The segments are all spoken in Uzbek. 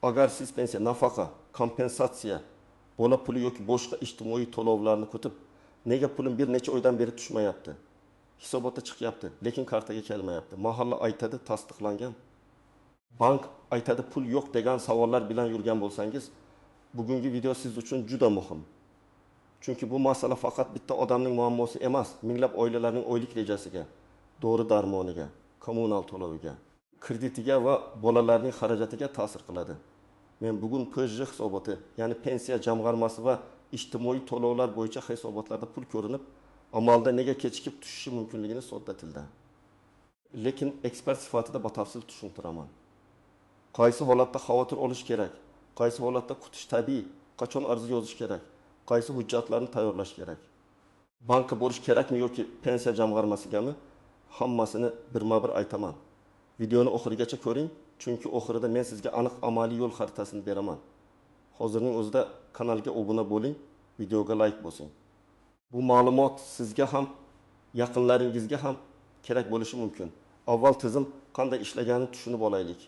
Agar siz pensiya, nafaqa, kompensatsiya, bola puli yoki boshqa ijtimoiy to'lovlarni kutib, nega pulim bir necha oydan beri tushmayapti, hisobotda chiqyapti, lekin kartaga kelmayapti, mahalla aytadi tasdiqlangan, bank aytadi pul yo'q degan savollar bilan yurgan bo'lsangiz, bugungi video siz uchun juda muhim. Chunki bu masala faqat bitta odamning muammosi emas, minglab oilalarning oylik rejasiga, dori darmoniga, kommunal to'loviga, kreditiga va bolalarning xarajatiga ta'sir qiladi. Men bugun PJ hisoboti, ya'ni pensiya jamg'armasi va ijtimoiy to'lovlar bo'yicha hisobotlarda pul ko'rinib, amalda nega kechikib tushishi mumkinligini sodda tilda, lekin ekspert sifatida batafsil tushuntiraman. Qaysi holatda xavotir olish kerak, qaysi holatda kutish tabiiy, qachon arza yozish kerak, qaysi hujjatlarni tayyorlash kerak, bankka borish kerakmi yoki pensiya jamg'armasigami, hammasini birma-bir aytaman. Videoni oxirigacha ko'ring, chunki oxirida men sizga aniq amaliy yo'l xaritasini beraman. Hozirning o'zida kanalga obuna bo'ling, videoga like bosing. Bu ma'lumot sizga ham, yaqinlaringizga ham kerak bo'lishi mumkin. Avval tizim qanday ishlaganini tushunib olaylik.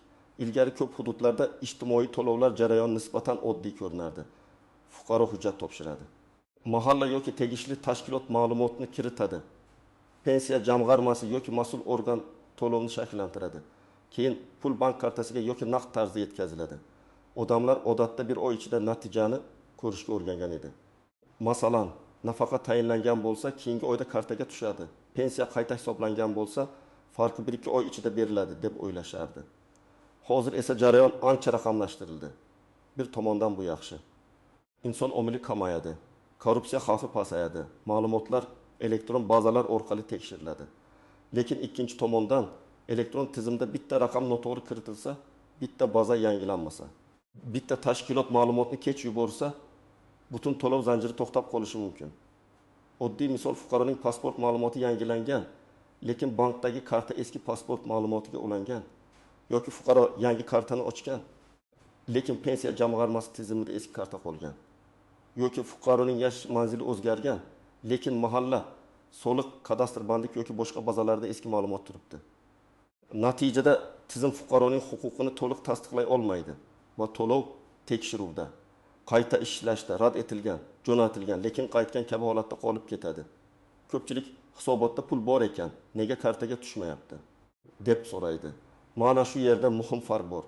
Ilgari ko'p hududlarda ijtimoiy to'lovlar jarayoni nisbatan oddiy ko'rinardi. Fuqaro hujjat topshiradi. Mahalla yoki tegishli tashkilot ma'lumotni kiritadi. Pensiya jamg'armasi yoki mas'ul organ to'lovni shakllantiradi. Keyin pul bank kartasiga yoki naqd tarzda yetkaziladi. Odamlar odatda bir oy ichida natijani ko'rishga o'rgangan edi. Masalan, nafaqa tayinlangan bo'lsa, keyingi oyda kartaga tushadi. Pensiya qayta hisoblangan bo'lsa, farqi 1-2 oy ichida beriladi deb o'ylashardi. Hozir esa jarayon ancha raqamlashtirildi. Bir tomondan bu yaxshi. Inson omili kamayadi, korrupsiya xavfi pasayadi, ma'lumotlar elektron bazalar orqali tekshiriladi. Lekin ikkinchi tomondan elektron tizimda bitta raqam noto'g'ri kiritilsa, bitta baza yangilanmasa, bitta tashkilot ma'lumotni kech yuborsa, butun to'lov zanjiri to'xtab qolishi mumkin. Oddiy misol, fuqaroning pasport ma'lumoti yangilangan, lekin bankdagi karta eski pasport ma'lumotiga ulangan yoki fuqaro yangi kartani ochgan, lekin pensiya jamg'armasi tizimida eski karta qolgan, yoki fuqaroning yashash manzili o'zgargan, lekin mahalla, soliq, kadastr bandik yoki boshqa bazalarda eski ma'lumot turibdi. Natijada tizim fuqaroning huquqini to'liq tasdiqlay olmaydi va to'lov tekshiruvda, qayta ishlashda rad etilgan, jo'natilgan, lekin qaytgan kabi holatda qolib ketadi. Ko'pchilik hisobotda pul bor ekan, nega kartaga tushmayapti deb so'raydi. Mana shu yerda muhim farq bor.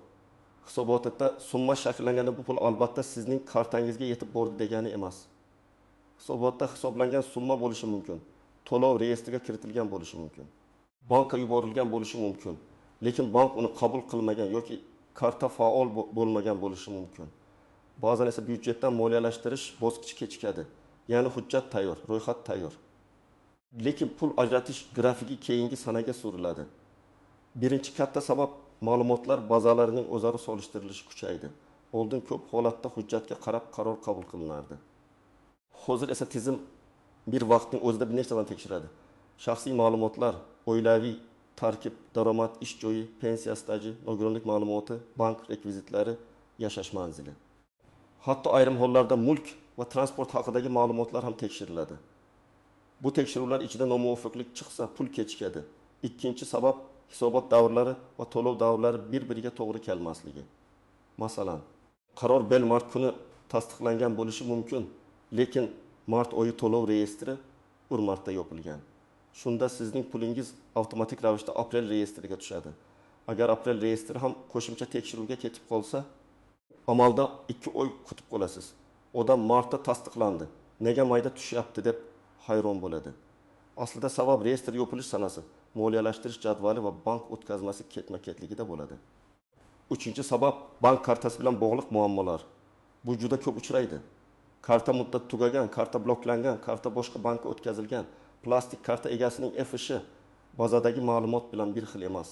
Hisobotda summa shakllanganda bu pul albatta sizning kartangizga yetib bordi degani emas. Hisobotda hisoblangan summa bo'lishi mumkin, to'lov reyestriga kiritilgan bo'lishi mumkin, bankka yuborilgan bo'lishi mumkin, lekin bank uni qabul qilmagan yoki karta faol bo'lmagan bo'lishi mumkin. Ba'zan esa byudjetdan moliyalashtirish bosqichi kechikadi. Ya'ni hujjat tayyor, ro'yxat tayyor, lekin pul ajratish grafiki keyingi sanaga suriladi. Birinchi katta sabab ma'lumotlar bazalarining o'zaro solishtirilishi kuchaydi. Oldin ko'p holatda hujjatga qarab qaror qabul qilinardi. Hozir esa tizim bir vaqtning o'zida bir nechtadan tekshiradi. Shaxsiy ma'lumotlar, oilaviy tarkib, daromad, ish joyi, pensiya staji, nogironlik ma'lumoti, bank rekvizitlari, yashash manzili. Hatto ayrim hollarda mulk va transport haqidagi ma'lumotlar ham tekshiriladi. Bu tekshiruvlar ichida nomuvofiqlik chiqsa, pul kechikadi. Ikkinchi sabab hisobot davrlari va to'lov davrlari bir-biriga to'g'ri kelmasligi. Masalan, qaror bel mart kuni tasdiqlangan bo'lishi mumkin, lekin mart oyi to'lov reyestri 1 martda yopilgan. Shunda sizning pulingiz avtomatik ravishda aprel reyestriga tushadi. Agar aprel reyestri ham qo'shimcha tekshiruvga ketib qolsa, amalda 2 oy kutib qolasiz. Odam martda tasdiqlandi, nega mayda tushyapti deb hayron bo'ladi. Aslida sabab reyestr yopilish sanasi, moliyalashtirish jadvali va bank o'tkazmasi ketma-ketligida bo'ladi. Uchinchi sabab bank kartasi bilan bog'liq muammolar. Bu juda ko'p uchraydi. Karta muddati tugagan, karta bloklangan, karta boshqa bankka o'tkazilgan, plastik karta egasining FSH bazadagi ma'lumot bilan bir xil emas.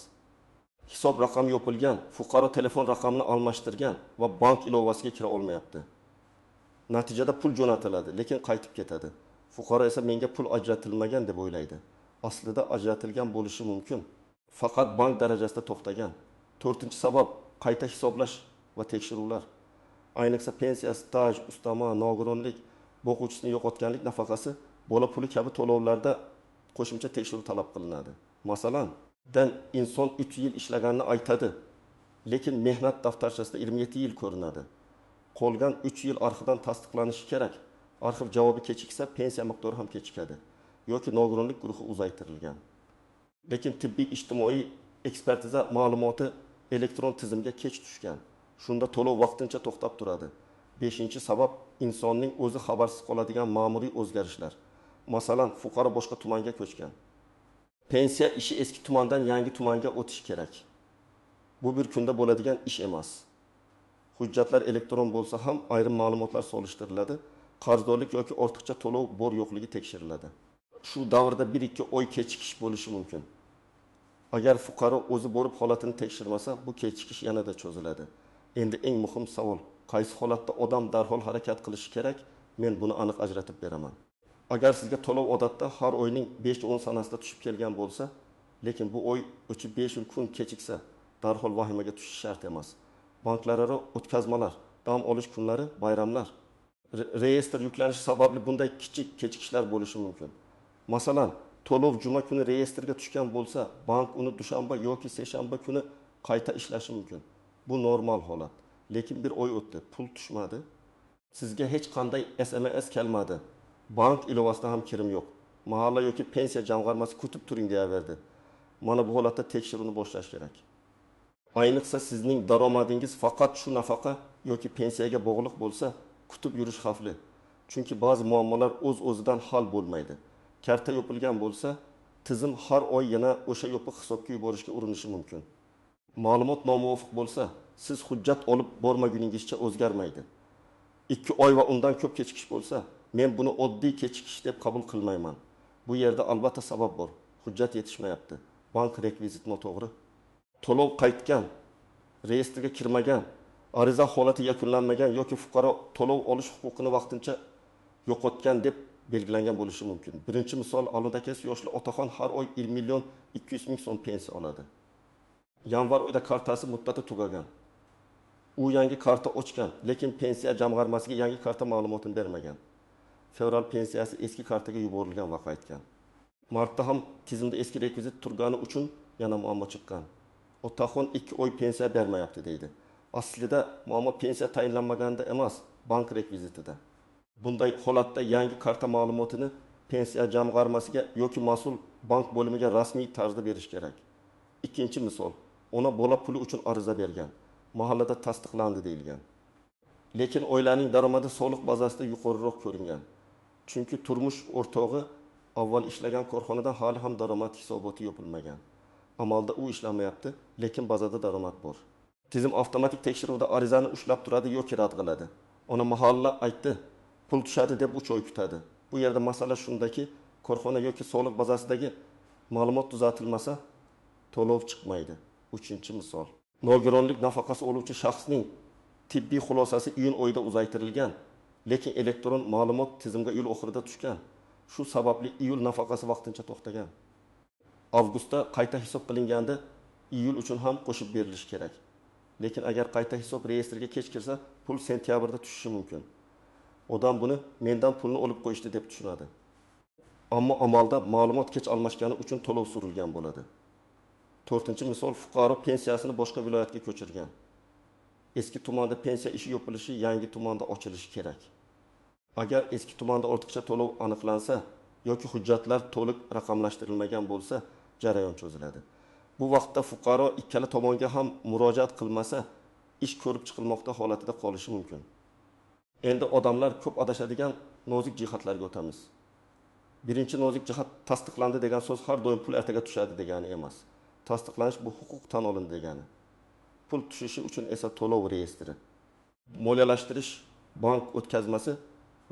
Hisob raqami yopilgan, fuqaro telefon raqamini almashtirgan va bank ilovasiga kira olmayapti. Natijada pul jo'natiladi, lekin qaytib ketadi. Fuqaro esa menga pul ajratilmagan deb o'ylaydi. Aslida ajratilgan bo'lishi mumkin, faqat bank darajasida to'xtagan. To'rtinchi sabab qayta hisoblash va tekshiruvlar. Ayniqsa pensiya, staj, ustama, nogironlik, boquvchisini yo'qotganlik nafaqasi, bola puli kabi to'lovlarda qo'shimcha tekshiruv talab qilinadi. Masalan, inson 3 yil ishlaganini aytadi, Lekin mehnat daftarchasida 27 yil ko'rinadi. Qolgan 3 yil arxivdan tasdiqlanishi kerak. Arxiv javobi kechiksa, pensiya miqdori ham kechikadi. Yoki nogironlik guruhi uzaytirilgan. Lekin tibbiy ijtimoiy ekspertiza ma'lumoti elektron tizimga kech tushgan. Shunda to'lov vaqtincha to'xtab turadi. Beshinchi sabab, insonning o'zi xabarsiz qoladigan ma'muriy o'zgarishlar. Masalan, fuqaro boshqa tumanga ko'chgan. Pensiya ishi eski tumandan yangi tumanga o'tishi kerak. Bu bir kunda bo'ladigan ish emas. Hujjatlar elektron bo'lsa ham ayrim ma'lumotlar solishtiriladi, qarzdorlik yoki ortiqcha to'lov bor yo'qligi tekshiriladi. Shu davrda 1-2 oy kechikish bo'lishi mumkin. Agar fuqaro o'zi borib holatini tekshirmasa, bu kechikish yanada cho'ziladi. Endi eng muhim savol, qaysi holatda odam darhol harakat qilishi kerak? Men buni aniq ajratib beraman. Agar sizga to'lov odatda har oyning 5-10 sanasida tushib kelgan bo'lsa, lekin bu oy 3-5 kun kechiksa, darhol vahimaga tushish shart emas. Banklararo o'tkazmalar, dam olish kunlari, bayramlar, reyestr yuklanishi sababli bunday kichik kechikishlar bo'lishi mumkin. Masalan, to'lov juma kuni reyestrga tushgan bo'lsa, bank uni dushanba yoki seshanba kuni qayta ishlashi mumkin. Bu normal holat. Lekin bir oy o'tdi, pul tushmadi. Sizga hech qanday SMS kelmadi. Bank ilovasida ham kirim yo'q. Mahalla yoki pensiya jamg'armasi kutib turing deyaverdi. Mana bu holatda tekshiruvni boshlash kerak. Ayniqsa sizning daromadingiz faqat shu nafaqa yoki pensiyaga bog'liq bo'lsa, kutib yurish xavfli. Chunki ba'zi muammolar o'z-o'zidan hal bo'lmaydi. Karta yopilgan bo'lsa, tizim har oy yana o'sha yopiq hisobga yuborishga urinishi mumkin. Ma'lumot nomuvofiq bo'lsa, siz hujjat olib bormaguningizcha o'zgarmaydi. 2 oy va undan ko'p kechikish bo'lsa, men buni oddiy kechikish deb qabul qilmayman. Bu yerda albatta sabab bor. Hujjat yetishmayapti. Bank rekviziti noto'g'ri. To'lov qaytgan, reyestrga kirmagan, ariza holati yakunlanmagan yoki fuqaro to'lov olish huquqini vaqtincha yo'qotgan deb belgilangan bo'lishi mumkin. Birinchi misol, Aludakes yoshli otaxon har oy 1 200 000 so'm pensiya oladi. Yanvar oyida kartasi muddati tugagan. U yangi karta ochgan, lekin pensiya jamg'armasiga yangi karta ma'lumotini bermagan. Fevral pensiyasi eski kartaga yuborilgan va qaytgan. Martda ham tizimda eski rekvizit turgani uchun yana muammo chiqqan. Otaxon 2 oy pensiya bermayapti deydi. Aslida muammo pensiya tayinlanmaganda emas, bank rekvizitida. Bunday holatda yangi karta ma'lumotini pensiya jamg'armasiga yoki mas'ul bank bo'limiga rasmiy tarzda berish kerak. Ikkinchi misol, ona bola puli uchun ariza bergan. Mahallada tasdiqlandi deyilgan. Lekin oilaning daromadi soliq bazasida yuqoriroq ko'ringan. Chunki turmush o'rtog'i avval ishlagan korxonadan hali ham daromad hisoboti yopilmagan. Amalda u ishlamayapti, lekin bazada daromad bor. Tizim avtomatik tekshiruvda arizani ushlab turadi yoki rad qiladi. Ona mahalla aytdi, pul tushadi deb 3 oy kutadi. Bu yerda masala shundaki, korxona yoki soliq bazasidagi ma'lumot tuzatilmasa, to'lov chiqmaydi. Uchinchi misol. Nogironlik nafaqasi oluvchi shaxsning tibbiy xulosasi iyun oyida uzaytirilgan, lekin elektron ma'lumot tizimga iyul oxirida tushgan. Shu sababli iyul nafaqasi vaqtincha to'xtagan. Avgustda qayta hisob qilinganda iyul uchun ham qo'shib berilishi kerak. Lekin agar qayta hisob reyestrga kech kirsa, pul sentyabrda tushishi mumkin. Odam buni mendan pulni olib qo'yishdi deb tushunadi. Ammo amalda ma'lumot kech almashgani uchun to'lov surilgan bo'ladi. To'rtinchi misol, fuqaro pensiyasini boshqa viloyatga ko'chirgan. Eski tumanda pensiya ishi yopilishi, yangi tumanda ochilishi kerak. Agar eski tumanda ortiqcha to'lov aniqlansa yoki hujjatlar to'liq raqamlashtirilmagan bo'lsa, jarayon cho'ziladi. Bu vaqtda fuqaro ikkala tomonga ham murojaat qilmasa, ish ko'rib chiqilmoqda holatida qolishi mumkin. Endi odamlar ko'p adashadigan nozik jihatlarga o'tamiz. Birinchi nozik jihat, tasdiqlandi degan so'z har doim pul ertaga tushadi degani emas. Tasdiqlanish bu huquq tan olindi degani. Pul tushishi uchun esa to'lov reyestri, moliyalashtirish, bank o'tkazmasi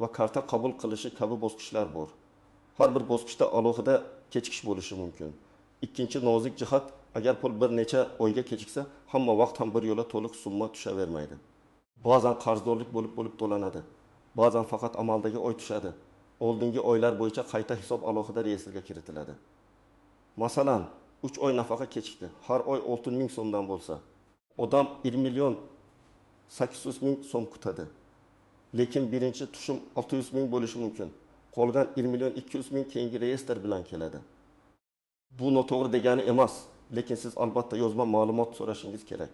va karta qabul qilishi kabi bosqichlar bor. Har bir bosqichda alohida kechikish bo'lishi mumkin. Ikkinchi nozik jihat, agar pul bir necha oyga kechiksa, hamma vaqt ham bir yo'la to'liq summa tushavermaydi. Ba'zan qarzdorlik bo'lib to'lanadi. Ba'zan faqat amaldagi oy tushadi. Oldingi oylar bo'yicha qayta hisob alohida reyestrga kiritiladi. Masalan, 3 oy nafaqa kechikdi. Har oy 6000 so'mdan bo'lsa, odam 1 800 000 so'm kutadi. Lekin birinchi tushum 600 000 bo'lishi mumkin. Qolgan 1 200 000 keyingi reyestr bilan keladi. Bu noto'g'ri degani emas, lekin siz albatta yozma ma'lumot so'rashingiz kerak.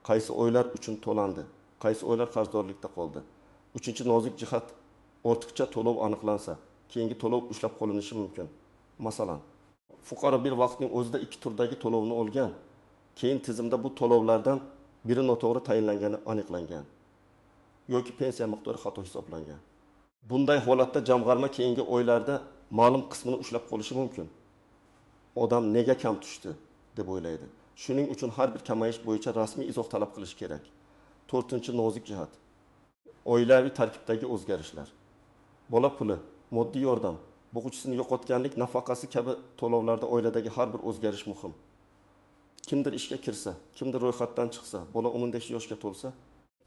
Qaysi oylar uchun to'landi? Qaysi oylar qarzdorlikda qoldi? Uchinchi nozik jihat: ortiqcha to'lov aniqlansa, keyingi to'lov ushlab qolinishi mumkin. Masalan, fuqaro bir vaqtning o'zida ikki turdagi to'lovni olgan, keyin tizimda bu to'lovlardan biri noto'g'ri tayinlangani aniqlangan yoki pensiya miqdori xato hisoblangan. Bunday holatda jamg'arma keyingi oylarda ma'lum qismini ushlab qolishi mumkin. Odam nega kam tushdi deb o'ylaydi. Shuning uchun har bir kamayish bo'yicha rasmiy izoh talab qilish kerak. To'rtinchi nozik jihat: oilaviy tarkibdagi o'zgarishlar. Bola puli, moddiy yordam, bo'g'uvchisini yo'qotganlik nafaqasi kabi to'lovlarda oiladagi har bir o'zgarish muhim. Kimdir ishga kirsa, kimdir ro'yxatdan chiqsa, bola 15 yoshga to'lsa,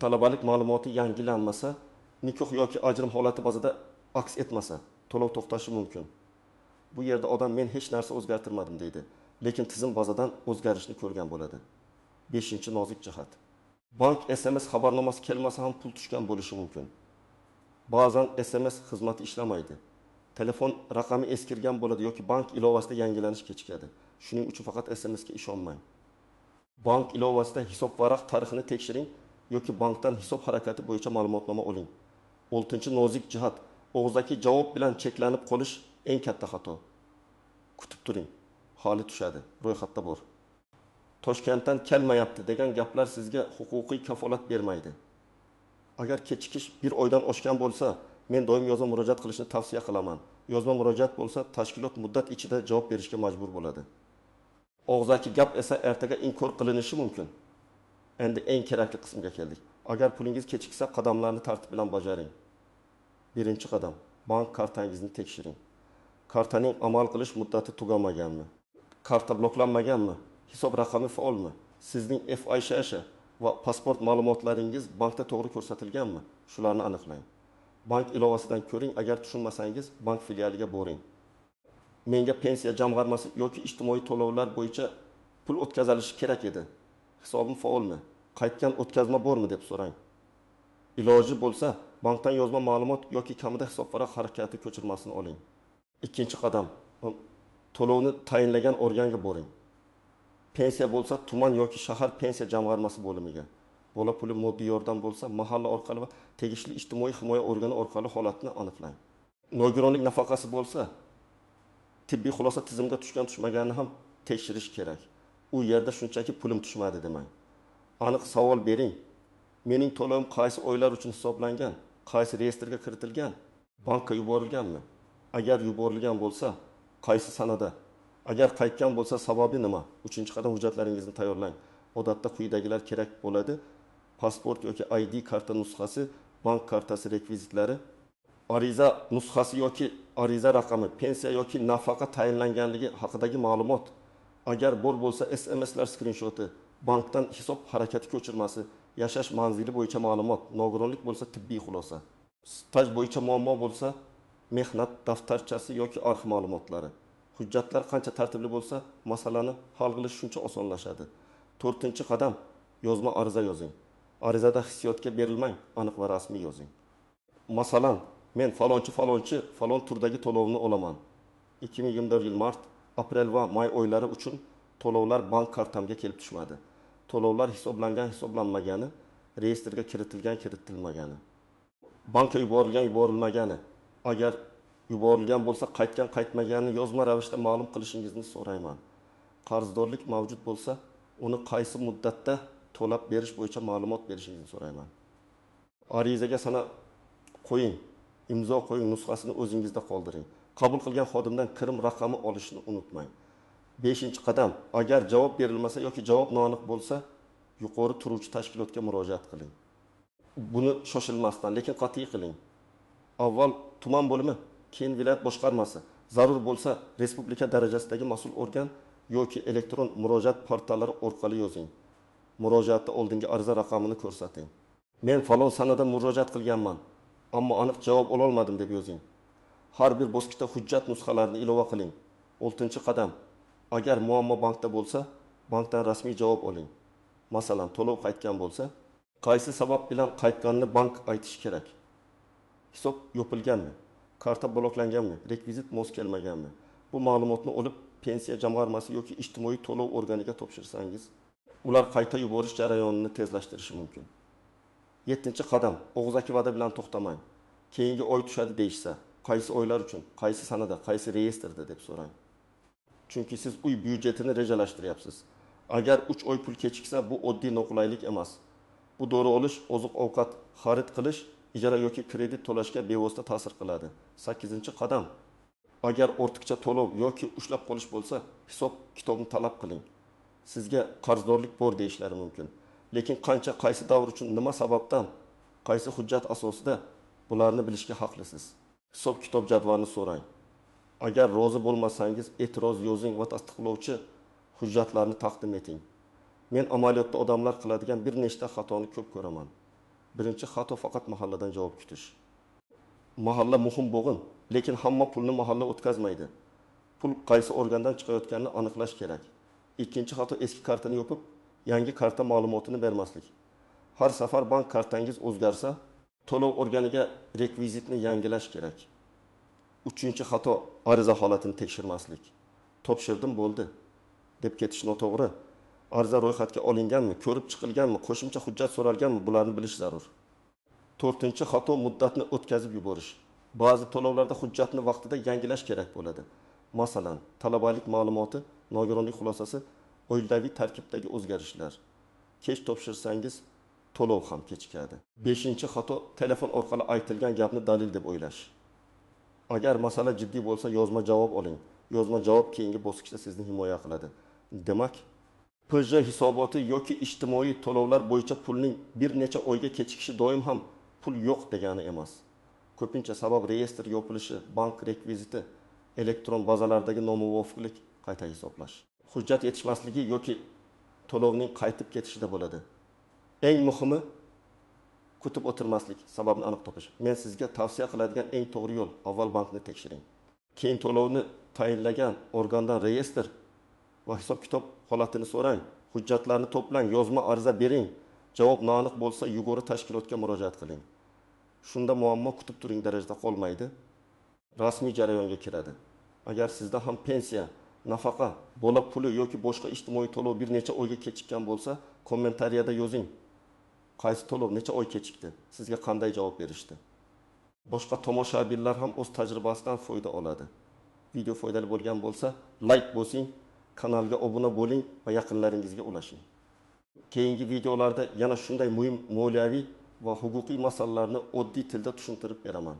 talabalik ma'lumoti yangilanmasa, nikoh yoki ajrim holati bazada aks etmasa, to'lov to'xtashi mumkin. Bu yerda odam men hech narsa o'zgartirmadim deydi, lekin tizim bazadan o'zgarishni ko'rgan bo'ladi. Beshinchi nozik jihat: bank SMS xabarnomasi kelmasa ham pul tushgan bo'lishi mumkin. Ba'zan SMS xizmati ishlamaydi. Telefon raqami eskirgan bo'ladi yoki bank ilovasida yangilanish kechikadi. Shuning uchun faqat SMS ga ishonmang. Bank ilovasida hisobvaraq tarixini tekshiring yoki bankdan hisob harakati bo'yicha ma'lumotnoma oling. Oltinchi nozik jihat: og'zaki javob bilan cheklanib qolish eng katta xato. Kutib turing, holi tushadi, ro'yxatda bor. Toshkentdan kelmayapti degan gaplar sizga huquqiy kafolat bermaydi. Agar kechikish bir oydan oshgan bo'lsa, men doim yozma murojaat qilishni tavsiya qilaman. Yozma murojaat bo'lsa, tashkilot muddat ichida javob berishga majbur bo'ladi. Og'zaki gap esa ertaga inkor qilinishi mumkin. Endi eng kerakli qismga keldik. Agar pulingiz kechiksa, qadamlarni tartib bilan bajaring. Birinchi qadam: bank kartangizni tekshiring. Kartaning amal qilish muddati tugamaganmi? Karta bloklanmaganmi? Hisob raqami faolmi? Sizning FISH va pasport ma'lumotlaringiz bankda to'g'ri ko'rsatilganmi? Shularni aniqlang. Bank ilovasidan ko'ring, agar tushunmasangiz bank filialiga boring. Menga pensiya jamg'armasi yoki ijtimoiy to'lovlar bo'yicha pul o'tkazilishi kerak edi. Hisobim faolmi? Qaytgan o'tkazma bormi deb so'rang. Iloji bo'lsa, bankdan yozma ma'lumot yoki kamida hisobvaraq harakati ko'chirmasini oling. Ikkinchi qadam: to'lovni tayinlagan organga boring. Pensiya bo'lsa, tuman yoki shahar pensiya jamg'armasi bo'limiga. Bola puli, moddiy yordam bo'lsa, mahalla orqali va tegishli ijtimoiy himoya organi orqali holatni aniqlang. Nogironlik nafaqasi bo'lsa, tibbiy xulosa tizimga tushgan tushmaganini ham tekshirish kerak. U yerda shunchaki pulim tushmadi demang. Aniq savol bering. Mening to'lovim qaysi oylar uchun hisoblangan? Qaysi reyestrga kiritilgan? Bankka yuborilganmi? Agar yuborilgan bo'lsa, qaysi sanada? Agar qaytgan bo'lsa, sababi nima? Uchinchi qadam: hujjatlaringizni tayyorlang. Odatda quyidagilar kerak bo'ladi: pasport yoki ID karta nusxasi, bank kartasi rekvizitlari, ariza nusxasi yoki ariza raqami, pensiya yoki nafaqa tayinlanganligi haqidagi ma'lumot. Agar bor bo'lsa, SMSlar skrinshoti, bankdan hisob harakati ko'chirmasi, yashash manzili bo'yicha ma'lumot, nogironlik bo'lsa tibbiy xulosa, staj bo'yicha muammo bo'lsa, mehnat daftarchasi yoki arxiv ma'lumotlari. Hujjatlar qancha tartibli bo'lsa, masalani hal qilish shuncha osonlashadi. To'rtinchi qadam: yozma ariza yozing. Arizada hissiyotga berilmang, aniq va rasmiy yozing. Masalan, men falonchi falonchi falon turdagi to'lovni olaman. 2024 yil mart, aprel va may oylari uchun to'lovlar bank kartamga kelib tushmadi. To'lovlar hisoblangan, hisoblanmagani, reyestrga kiritilgan, kiritilmagani, bankka yuborilgan, yuborilmagani, agar yuborilgan bo'lsa, qaytgan, qaytmaganini yozma ravishda ma'lum qilishingizni so'rayman. Qarzdorlik mavjud bo'lsa, uni qaysi muddatda to'lab berish bo'yicha ma'lumot berishingizni so'rayman. Arizaga sana qo'ying, imzo qo'ying, nusxasini o'zingizda qoldiring. Qabul qilgan xodimdan kirim raqami olishni unutmang. Beshinchi qadam: agar javob berilmasa yoki javob noaniq bo'lsa, yuqori turuvchi tashkilotga murojaat qiling. Buni shoshilmasdan, lekin qat'iy qiling. Avval tuman bo'limi, keyin viloyat boshqarmasi, zarur bo'lsa respublika darajasidagi mas'ul organ yoki elektron murojaat portallari orqali yozing. Murojaatda oldingi ariza raqamini ko'rsating. Men falon sanada murojaat qilganman, ammo aniq javob ola olmadim deb yozing. Har bir bosqichda hujjat nusxalarini ilova qiling. Oltinchi qadam: agar muammo bankda bo'lsa, bankdan rasmiy javob oling. Masalan, to'lov qaytgan bo'lsa, qaysi sabab bilan qaytganini bank aytishi kerak. Hisob yopilganmi? Karta bloklanganmi? Rekvizit mos kelmaganmi? Bu ma'lumotni olib pensiya jamg'armasi yoki ijtimoiy to'lov organiga topshirsangiz, Ular qayta yuborish jarayonini tezlashtirishi mumkin. Yettinchi qadam: og'zaki va'da bilan to'xtamang. Keyingi oy tushadi deyishsa, qaysi oylar uchun, qaysi sanada, qaysi reyestrda deb so'rang. Chunki siz uy byudjetini rejalashtiryapsiz. Agar 3 oy pul kechiksa, bu oddiy noqulaylik emas. Bu dori olish, oziq-ovqat xarid qilish, ijara yoki kredit to'lashga bevosita ta'sir qiladi. Sakkizinchi qadam: agar ortiqcha to'lov yoki ushlab qolish bo'lsa, hisob kitobni talab qiling. Sizga qarzdorlik bor deyishlari mumkin. Lekin qancha, qaysi davr uchun, nima sababdan, qaysi hujjat asosida, bularni bilishga haqlisiz. Hisob kitob jadvalini so'rang. Agar rozi bo'lmasangiz, e'tiroz yozing va tasdiqlovchi hujjatlarni taqdim eting. Men amaliyotda odamlar qiladigan bir nechta xatoni ko'p ko'raman. Birinchi xato: faqat mahalladan javob kutish. Mahalla muhim bo'g'in, lekin hamma pulni mahalla o'tkazmaydi. Pul qaysi organdan chiqayotganini aniqlash kerak. Ikkinchi xato: eski kartani yopib, yangi karta ma'lumotini bermaslik. Har safar bank kartangiz o'zgarsa, to'lov organiga rekvizitni yangilash kerak. Uchinchi xato: ariza holatini tekshirmaslik. Topshirdim, bo'ldi deb ketish noto'g'ri. Ariza ro'yxatga olinganmi, ko'rib chiqilganmi, qo'shimcha hujjat so'ralganmi, bularni bilish zarur. To'rtinchi xato: muddatni o'tkazib yuborish. Ba'zi to'lovlarda hujjatni vaqtida yangilash kerak bo'ladi. Masalan, talabalik ma'lumoti, nogironlik xulosasi, oilaviy tarkibdagi o'zgarishlar. Kech topshirsangiz, to'lov ham kechikadi. Beshinchi xato: telefon orqali aytilgan gapni dalil deb o'ylash. Agar masala jiddiy bo'lsa, yozma javob oling. Yozma javob keyingi bosqichda sizni himoya qiladi. Demak, PJ hisoboti yoki ijtimoiy to'lovlar bo'yicha pulning bir necha oyga kechikishi doim ham pul yo'q degani emas. Ko'pincha sabab reyestr yopilishi, bank rekviziti, elektron bazalardagi nomuvofiqlik, qayta hisoblash, hujjat yetishmasligi yoki to'lovning qaytib ketishida bo'ladi. Eng muhimi kutib o'tirmaslik, sababni aniq topish. Men sizga tavsiya qiladigan eng to'g'ri yo'l: avval bankni tekshiring. Keyin to'lovni tayinlagan organdan reyestr va hisob-kitob holatini so'rang, hujjatlarni to'plang, yozma ariza bering. Javob noaniq bo'lsa, yuqori tashkilotga murojaat qiling. Shunda muammo kutib turing darajada qolmaydi, rasmiy jarayonga kiradi. Agar sizda ham pensiya, nafaqa, bola puli yoki boshqa ijtimoiy to'lov bir necha oyga kechikkan bo'lsa, kommentariyada yozing. Qaysi to'lov necha oy kechikdi? Sizga qanday javob berishdi? Boshqa tomoshabinlar ham o'z tajribasidan foyda oladi. Video foydali bo'lgan bo'lsa, like bosing, kanalga obuna bo'ling va yaqinlaringizga ulashing. Keyingi videolarda yana shunday muhim moliyaviy va huquqiy masalalarni oddiy tilda tushuntirib beraman.